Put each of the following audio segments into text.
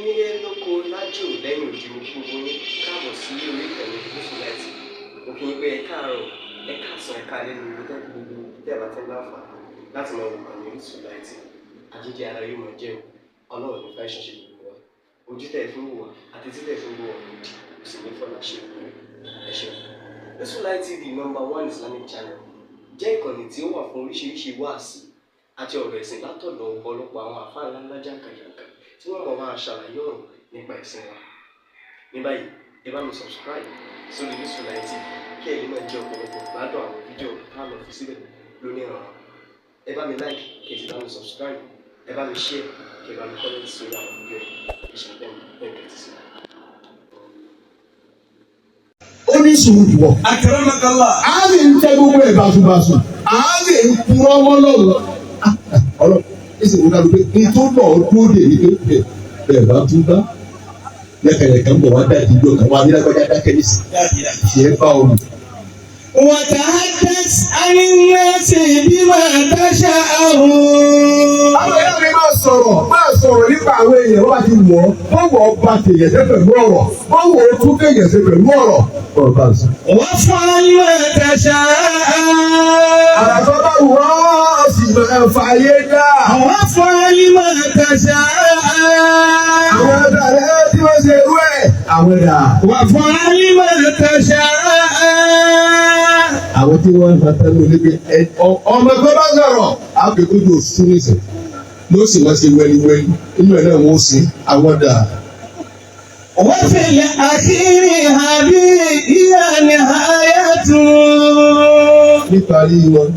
Nílé lóko lájò lẹ́yìn òdì, mo kí gbogbo yín káàbọ̀ sí orí ìkànnì Gúúsù Láìtì. Mo kí yín pé ẹ káàárọ̀, ẹ káàsán, ẹ káalẹ́ ní ibi tẹ́ gbogbo tẹ́ bá ti ń láǹfààní láti máa wò kànnì Orísun Láìtì. Àjíjẹ ara yóò máa jẹun, Ọlọ́run ní fẹ́ ṣiṣẹ́ gbogbo wa. Ojú tẹ́ ẹ fi ń wò wá àti tí tẹ́ ẹ fi ń wò wá òdì kò sì ní fọlá ṣe ìwé. Ẹ ṣeun. Orísun Light TV, number one Islamic channel, jẹ́ ìkànnì tí ó wà fún oríṣiríṣi wáàsí àti ọ̀rọ̀ ẹ̀sìn látọ̀dọ̀ ọ̀pọ̀lọpọ̀ àwọn àfáà ńláńlá jàǹkànjàǹkàn tí wọ́n mọ̀ máa ṣàlàyé ọ̀rọ̀ nípa ẹ̀sìn wa. Ní báyìí, ẹ bá mi subscribe sórí Orísun Light TV kí ẹ lè máa jẹ ọ̀pọ̀lọpọ̀ gbádùn àwọn fídíò tá a lọ fi síbẹ̀ lónìí ọ̀rọ̀. Ẹ bá mi like, kí ẹ sì bá mi subscribe, ẹ bá mi share, kí ẹ bá mi comment sórí àwọn fídíò yìí. Ẹ ṣe bẹ́ẹ̀ bẹ́ẹ̀ tẹ́tí sí i. Ó ní sùúrù wọ̀. Akramakallah. A lè ń tẹ gbogbo ẹ̀ bàṣubàṣu, a lè ń purọ́ mọ́ lọ́wọ́. Ọlọ́run ẹsẹ̀ wò dàbí pé ní tó lọ dúró dè ní pé bẹ́ẹ̀ bá tún bá lẹ́kẹ̀lẹ́kẹ̀ ń bọ̀ wá dá ìdíjọ́ kan wá nílágbájá dákẹ́ nísì tiẹ̀ bá ọ lù. وتحدث عن الناس بما تشاء. Àwọn èèyàn mi máa sọ̀rọ̀ nípa àwọn èèyàn wọ́n bá ti wọ̀ ọ́, wọ́n wọ̀ ọ́ bá tèèyàn ṣe pẹ̀lú ọ̀rọ̀, wọ́n wọ̀ ọ́ tún kéèyàn ṣe pẹ̀lú ọ̀rọ̀. Ọ̀rọ̀ bá a sọ. وافعل ما تشاء. Àràtọ́ bá wù ọ́ sì máa fàyè dá. وافعل ما تشاء. Àwọn ẹ̀dá rẹ̀ tí wọ́n ṣe irú ẹ̀. Àwọn ẹ̀dá. وافعل ما تشاء. Àwọn tí wọ́n ń fa tẹ́lẹ̀ oníbi ọmọ ẹgbẹ́ bá sọ̀rọ̀ àpèkójú òṣù nìsín ló sì máa ṣe wẹ́líwẹ́lí inú ẹ̀ náà wọ́n ṣe àwọn dà. وفي الأخير هذه هي نهاية. Níparí wọn,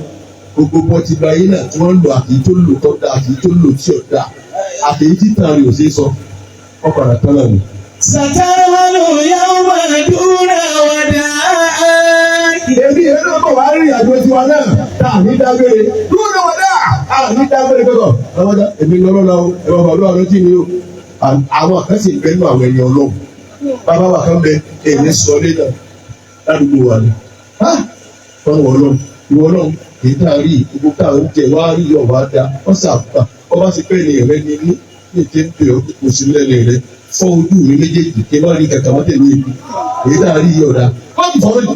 gbogbo pọtìgbà yìí náà tí wọ́n ń lò, àti tó lò tó dáa àti tó lò tí ò dáa àti títàn rẹ̀ ò ṣeé sọ, wọ́n padà tán náà ni. سترهل يوما دون وداع. Èmi ìyẹn náà bọ̀ wá rìnrìn àjò tiwa náà tá à ní dágbére dúró náà wọ́n dá à ní dágbére pẹ́tọ̀ lọ́wọ́dá èmi lọ́rọ́ la o, ẹ̀rọ bàbá wa lọ́tí mi o. Àwọn kan sì bẹ́ẹ̀ nù àwọn ẹni ọlọ́run, bàbá wa kan bẹ èmi sọ lé náà ládùúgbò wa ni wọ́n wọ ọlọ́run, ìwọ ọlọ́run, èyí tá a rí gbogbo tá a ń jẹ wá rí ọ̀wá dá wọ́n sàfà ọba sì pẹ́ ní rẹ ní ní ní ti ń pè ọ́ kò sí lẹ́nu rẹ, fọ́ ojú mi méjèèjì kí n má rí kàkà má tẹ̀lé ibi èyí tá a rí ọ̀dà wọ́n ti fọ́ lójú,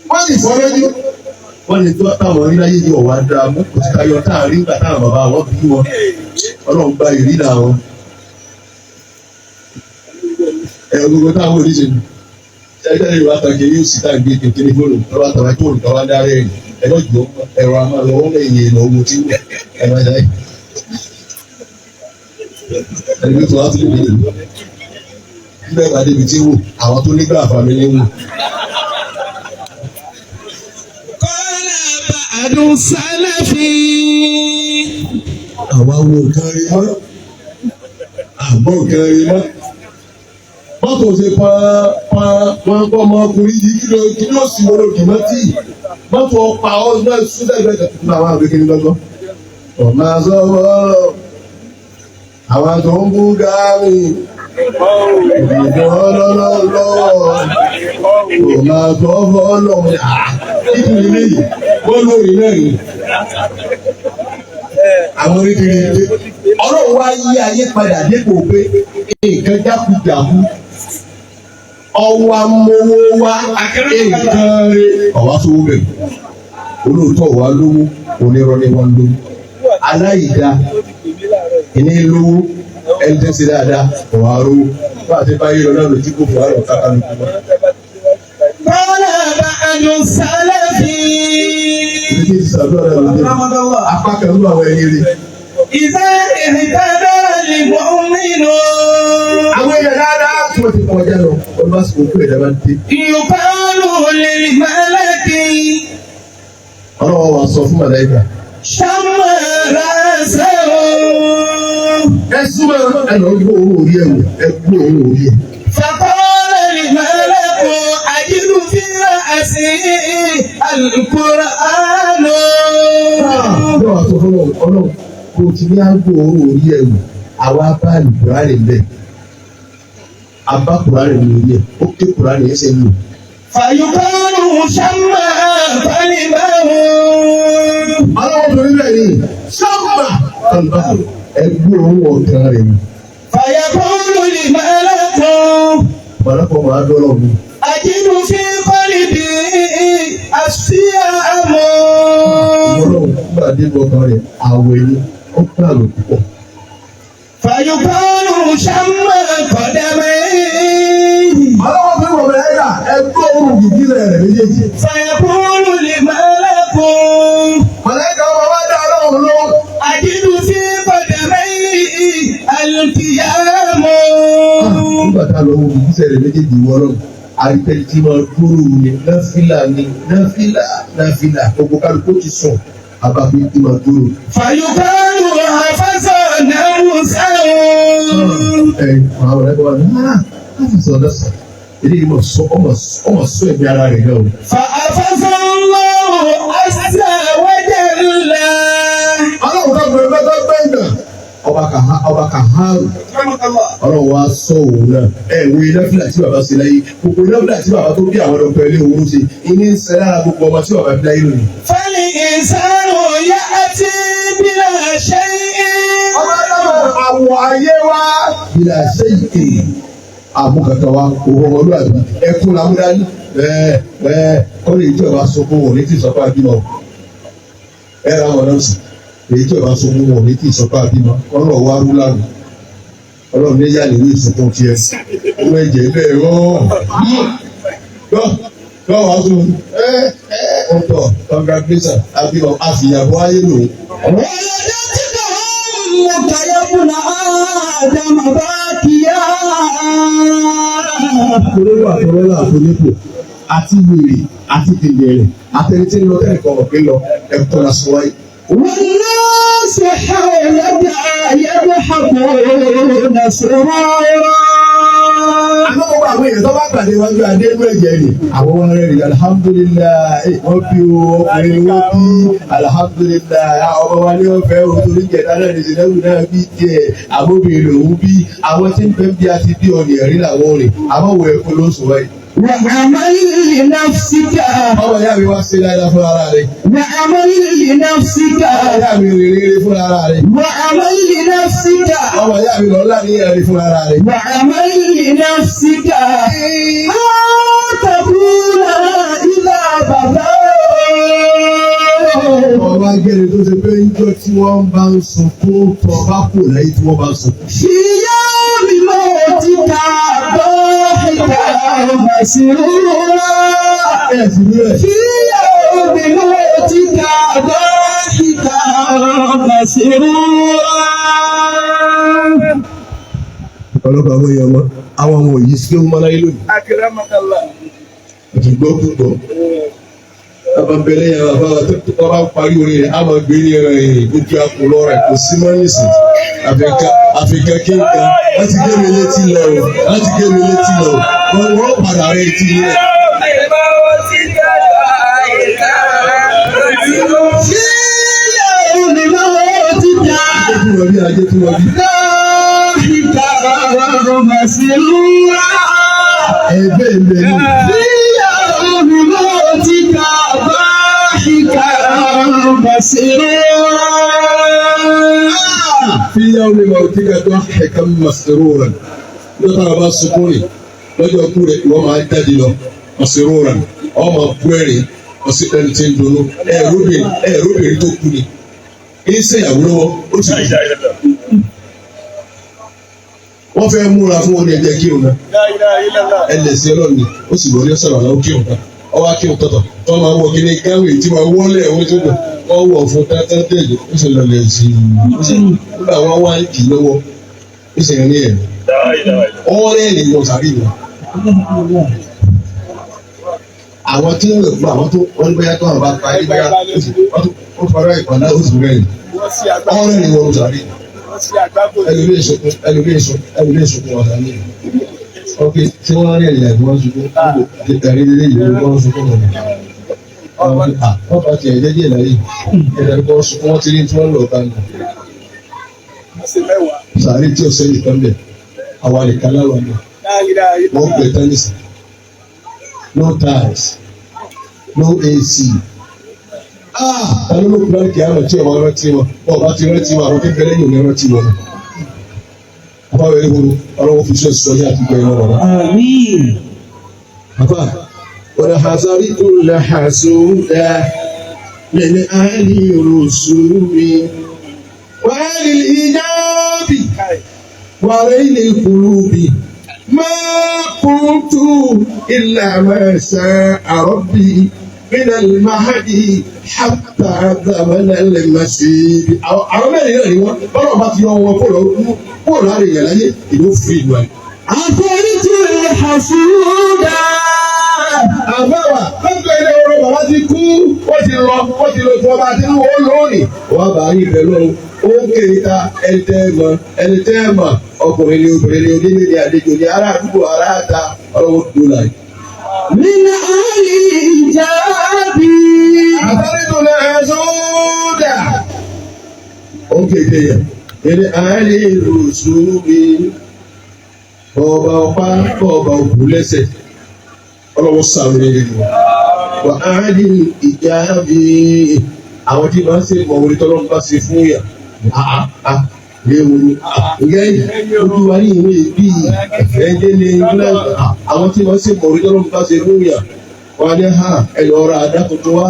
wọ́n sì fọ́ lójú. Wọ́n lè tó táwọn oríláyé yìí ọ̀wá dáa mú kò sí tayọ tá a rí nígbà táwọn bàbá wọn bí wọn, ọlọ́run gba ìrìnà wọn. Ẹ̀rọ gbogbo táwọn oníṣègùn ṣẹ́jọ́ ìwà àtàkì yóò sì tá gbé kékeré fóònù tọ́wọ́ àtàwọn fóònù tọ́wọ́ dárí ẹ̀rìn ẹ̀rọ jọ ẹ̀rọ àmọ́ lọ́wọ́ lẹ́yìn ẹ̀rọ owó tí ẹ̀rọ ṣáì. Ẹni tó wá tó lè lè nígbà bá débi tí wò àwọn tó nígbà àfàmì ní wò. قال بعض السلف. Àwa wo nǹkan rí mọ́, àgbọ̀ nǹkan rí mọ́. Mọ́tò ṣe pa pa wọn kọ́ ọmọkùnrin yìí kí ló sì wọlé òkè mọ́tì mọ́tò ọ̀pá ọ̀gbẹ́ súnlẹ̀gbẹ́ nínú àwọn àgbékiri lọ́gbọ́n. Ọ̀nà sọ̀rọ̀ àwọn tó ń bú gàárì ìdìbò ọlọ́lọ́lọ́ ọ̀nà tó fọ́lọ́ nítorí léyìí wọ́n lórí náà ni àwọn oníkiri ọlọ́run wá yí ayé padà dépò pé nǹkan jákujàku ọwọ́ amówó wá nǹkan rẹ̀ ọ̀wá sówó bẹ̀rù olóòótọ́ wà lówó, onírọ́ ni wọ́n lówó, aláìda ìní lówó, ẹni tẹ́sí dáadáa ọ̀wá rówó bá a ti bá yí lọ náà ló tí kò fún àrò káká ló kú wá. قال بعض السلف. Ibi tí ti sàdúrà náà ló dé apá kan nínú àwọn ẹni rí. إذا اهتدى المؤمن. Àwọn èèyàn dáadáa tí wọ́n ti kọjá lọ, wọ́n bá sọ pé ẹ̀dá bá dé. يقال للملك. Ọlọ́wọ́ wa sọ fún màláìka. شم رأسه. Ẹ súnmọ́ ẹ lọ gbọ́ owó orí ẹ wò, ẹ gbọ́ owó orí ẹ. فقال الملك أجد في رأسه القرآن. Yóò wá sọ fún ọlọ́run kó o ti ní àgbo owó orí ẹ wò, àwa bá àlùkùránì bẹ́ẹ̀. Abá kùránì ní orí ẹ, ó ké kùránì ẹsẹ̀ lò. فيقال شم قلبه. Ọlọ́wọ́ tó níbẹ̀ ni sọ́mbà Qalbahu ẹgbẹ́ òun ọ̀kan rẹ̀ ni. فيقول الملك Màlákọ̀ máa dọ́rọ̀ mi. أجد في قلبي الصيام Ọlọ́run nígbà dé ọkàn rẹ̀ àwẹ̀ ni ó gbàgbé púpọ̀. فيقال شم قدميه Ọlọ́run fi wọ̀ mẹ́lẹ́kà ẹgbẹ́ òun gìgísẹ̀ rẹ̀ méjèèjì. فيقول الملك Màláíkà ọmọ wa dá ọlọ́run lóhùn. أجد في قدميه القيام Nígbà tá a lọ wo gìgísẹ̀ rẹ̀ méjèèjì wọ ọlọ́run. Àríkẹ́ni tí máa dúró ni náfìlà ni náfìlà náfìlà gbogbo kálukú ti sùn àbáfi tí máa dúró. فيقال حفظ نفسه Ẹ àwọn ọ̀rẹ́ wa ní ah láti sọ lọ́sàn eléyìí mọ̀ sọ ọmọ sọ ẹ̀mí ara rẹ̀ náà o. فحفظ الله عز وجل Ọlọ́run tó gbẹ gbẹ gbẹ gbẹ ọba kàhá ọba kàhárù ọlọ́run wa sọ òun náà ẹ wo iná fìlà tí bàbá ṣe láyé gbogbo iná fìlà tí bàbá tó bí àwọn ọ̀dọ́ pẹ̀lú òun ṣe iní ń ṣe lára gbogbo ọmọ tí bàbá bí láyé lónìí. فالإنسان يأتي بلا شيء Ọmọ ẹlọ́mọ àwọ̀ ayé wa. Ìlà ṣe ìpè àmúkankan wa òwò ọmọlúwàbí ẹkún làmúdání bẹ́ẹ̀ bẹ́ẹ̀ kọ́lé ìjọba sunkún wọn ní tí ìsọpá bímọ ẹ ra wọn náà sì èyí tí ọba sunkún wọn ní tí ìsọpá bímọ ọlọ́run wa rú lánàá ọlọ́run ní yàrá ìwé ìsunkún tiẹ̀ owó ẹ̀jẹ̀ bẹ́ẹ̀ rọ́ gbọ́ gbọ́ wàá sùn ẹ ẹ ọ̀tọ̀ congratulations àbímọ àfìyàwó ayé lòun. ولدتك أمك يا ابن آدم باكيا Olówó àtọlọ́lá àfonípò àti wèrè àti dèdèrè àtẹni tí ń lọ tẹ́lẹ̀ kan ọ̀pẹ lọ ẹ̀kọ́ la sọ wáyé. والناس حولك يضحكون سرورا Àmọ́ gbogbo àwọn èèyàn tó bá pàdé wájú adé inú ẹ̀jẹ̀ rè àwọn wọn rẹ̀ rí alihamudulilayi wọ́n bí o ọkùnrin wọ́n bí alihamudulilayi ọmọ wa ní ọ̀fẹ́ o torí jẹ̀dá náà ní sinẹ́wù náà bí tiẹ̀ àbóbìnrin lòún bí àwọn tí ń bẹ́ bí a ti bí ọ̀nì ẹ̀rí làwọn rè àmọ́ wọ ẹ̀kọ́ ló ń sọ wáyé. وعمل لنفسك Ọmọ ìyá mi wá sí dáadáa fún ara rẹ̀. وعمل لنفسك Ọmọ ìyá mi rìn rere fún ara rẹ̀. وعمل لنفسك Ọmọ ìyá mi lọ ńlá ní ẹ̀rí fún ara rẹ̀. وعمل لنفسك أن تكون إذا بغيت Ọba gẹ́ni tó ṣe pé ń jọ tí wọ́n bá ń sunkún tó bá kù láyé tí wọ́n bá ń sunkún. في يوم موتك ضاحكا مسرورا Ẹ sì rí rẹ̀. في يوم موتك ضاحكا مسرورا Ọ̀pọ̀lọpọ̀ àwọn èèyàn wọn, àwọn ọmọ yìí sí ọmọ láyé lónìí. Àti gbọ́ púpọ̀. Bàbá bẹ̀rẹ̀ yẹn bàbá wa tó bá parí orin rẹ̀, a máa gbé ní ẹran yìí gbogbo àpò lọ́rẹ̀ kò sí mọ́ nísìn. Àfikà kí nǹkan láti gé mi létí lọ o, láti gé mi létí lọ o. Wọ́n padà rẹ̀ etí rẹ̀. في يوم موتك Ajé tí wọ́n bí ajé tí wọ́n bí. ضاحكا مسرورا Ẹgbẹ́ ìbẹ̀ ni. في يوم موتك ضاحكا مسرورا Fi yawmi mawtika dahikan masruran. Lọ́tà bá sunkún rè lọ́jọ́ kú rẹ̀ ìwọ máa jáde lọ masruran. Ọ máa bú ẹ̀rín ọsí ẹni tí ń dunnú. Ẹ̀rọbìnrin tó kú ni. Ń ṣèyàwó lọ́wọ́ ó sì kú. Wọ́n fẹ́ múra fún oní ẹ̀jẹ̀ kírun náà. Ẹlẹ́sìn ọlọ́run ni ó sì wọlé sọ̀rọ̀ àlọ́ kírun náà. Ọwọ́ akírun tọ̀tọ̀ tó máa wọ kíní káwé tí máa wọlé ẹ̀wọ́n tó gbọ̀. Wọ́n wọ̀ fún tẹ́tẹ́tẹ́ ó sì lọlẹ̀ sí i. Ó sì nígbà wọn wá ń kì í lọ́wọ́ ó sì rí ẹ̀. Ọ̀rẹ́ ẹ̀ wọ sàrí mi. Àwọn tí ń wẹ̀ fún àwọn tó wọ́n ní bóyá tó àwọn bá pa ẹ́ bóyá ó sì ó fara ìpàdé ó sì rẹ̀ ẹ̀. Ọ̀rẹ́ ẹ̀ wọ sàrí mi. Ẹlòmíì sunkún ẹlòmíì sunkún ẹlòmíì sunkún wọ sàrí mi. Ok tí wọ́n rí ẹ̀yà tí wọ́n sunkún ẹ̀rí lé yìí wọ́n sunkún wọn. Wọ́n bá tiẹ̀ jẹ́jẹ́ láyé ẹ̀rọ kan sunkún wọ́n ti rí tí wọ́n lọ bá nù. Sàárè tí ọ̀sẹ̀ nìkan bẹ̀ àwa nìkan láwa ni wọ́n pè tẹ́nísì no tiles no AC. Ta ló ló kúrò kí á lọ tí ọmọ rántí wọn? Bọ́ọ̀ bá ti rántí wọn, àwọn tí ń bẹ lẹ́yìn ò ní rántí wọn. Bàbá rẹ̀ wọ́n ọlọ́wọ́ fi ṣe sọ yá àti gbẹ̀yìn wọn bàbá. Àmín. Bàbá wọ́n hasari tó lè hasuda min ahli rusumi wa ahli ijabi wa rayni qulubi ma kuntu illa ma sha'a rabbi min al-mahdi hatta zamana al-masih. Àwọn mẹ́rin náà ni wọ́n bọ́lá ọba ti yọ wọn kó lọ kó láàrin ìyàlá yé ìlú fún ìlú ẹ̀. Àforíjì àṣùdà. Àbáwà lọ́jọ́ ilé oró bàbá ti kú, wọ́n ti lọ, wọ́n ti lọ tó ọba àti wọ́n lónìí. Wọ́n bá yín pẹ̀lú ó ń kéré ta ẹni tẹ́ ẹ mọ̀, ẹni tẹ́ ẹ mọ̀, ọkùnrin ni, obìnrin ni, onílé ni, àlejò ni, ará àdúgbò, ará àta, ọlọ́wọ́ tó láì. Min ahli ijabi. Àtàrí tó lè ẹ̀sùn dà. Ó ń kéde yẹn, ẹni àálẹ́ ìrùsùn mi, ọba ọpá, ọba òkú lẹ́sẹ̀, ọlọ́wọ́ sàmì nínú. Wà á ní ìjà bí àwọn tí máa ń ṣe mọ̀ orí tọ́lọ́ bá ṣe fún yà. Léwu ni ǹjẹ́ ojú wa ní ìwé bí ẹ̀jẹ̀ ní àwọn tí máa ń ṣe mọ̀ orí tọ́lọ́ bá ṣe fún yà. Wọ́n á ní ha ẹ lọ ra àdá tuntun wá,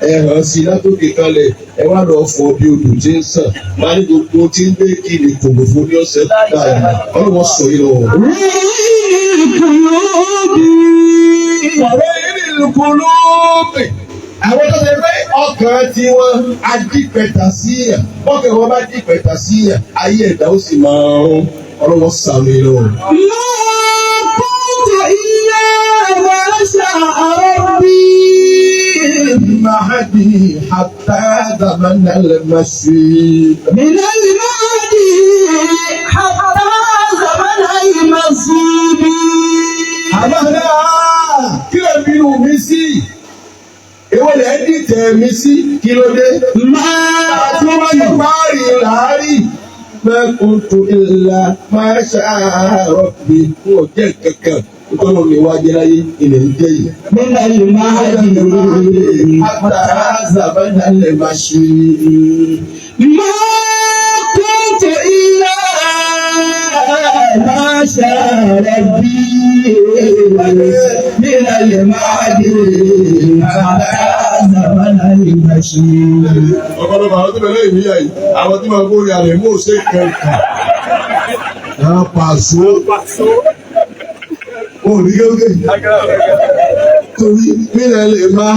ẹ hàn sí látòkè kalẹ̀, ẹ wá lọ fọ bí odò tí ń sàn máa ní gbogbo tí ń gbé kí ni kò lò fún ní ọ̀sẹ̀ báyìí ọlọ́wọ́ sọ yìí lọ́wọ́. Rayni qulubi. Ọ̀rẹ́ ìrìnlùkúlùmí. Àwọn tó ṣe pé ọkàn tiwọn adípẹ̀tà sí yàn. Bọ́kàn wọn bá dípẹ̀tà sí yàn, ayé ẹ̀dá ó sì máa rún. Ọlọ́wọ́ sàmì lọ. Ma kuntu illa ma sha'a rabbi. Mahadi hatta zamana al-masih. Min al-mahdi hatta zaman al-masib. Àbáńdá kí lè bínú mi sí? Èwo lẹ̀ ń dìtẹ̀ mi sí? Kí ló dé? Ma Àti wọ́n bá yọ páàrí làárí. Ma kuntu illa ma sha'a rabbi. N ò jẹ́ kankan. Nítorí mi wá jẹ́ láyé, ilẹ̀ ń jẹ́ yìí. Min al-mahdi Hatta zamana al-masih. Ma kuntu illa ma sha'a rabbi. Min al-mahdi hatta zaman al-masib. Ọ̀pọ̀lọpọ̀ àwọn tó bẹ̀rẹ̀ ìmíyà yìí, àwọn tí wọ́n kórè àrẹ mú òṣè kẹta. Àwọn pàṣọ. Òní gẹ́gẹ́. Torí mílẹ̀ lè máa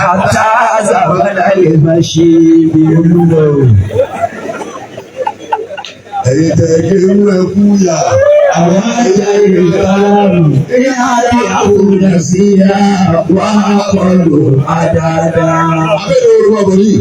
Hatta zaman al-masib. ẹ̀yin tẹ̀ kí ewu ẹkú yà. Àwọn ajá ìlú ní àlẹ́ àwùjọ sí ya wà á kọlù àdáadáa. Abẹ́rẹ́ orúkọ bọ̀ ní.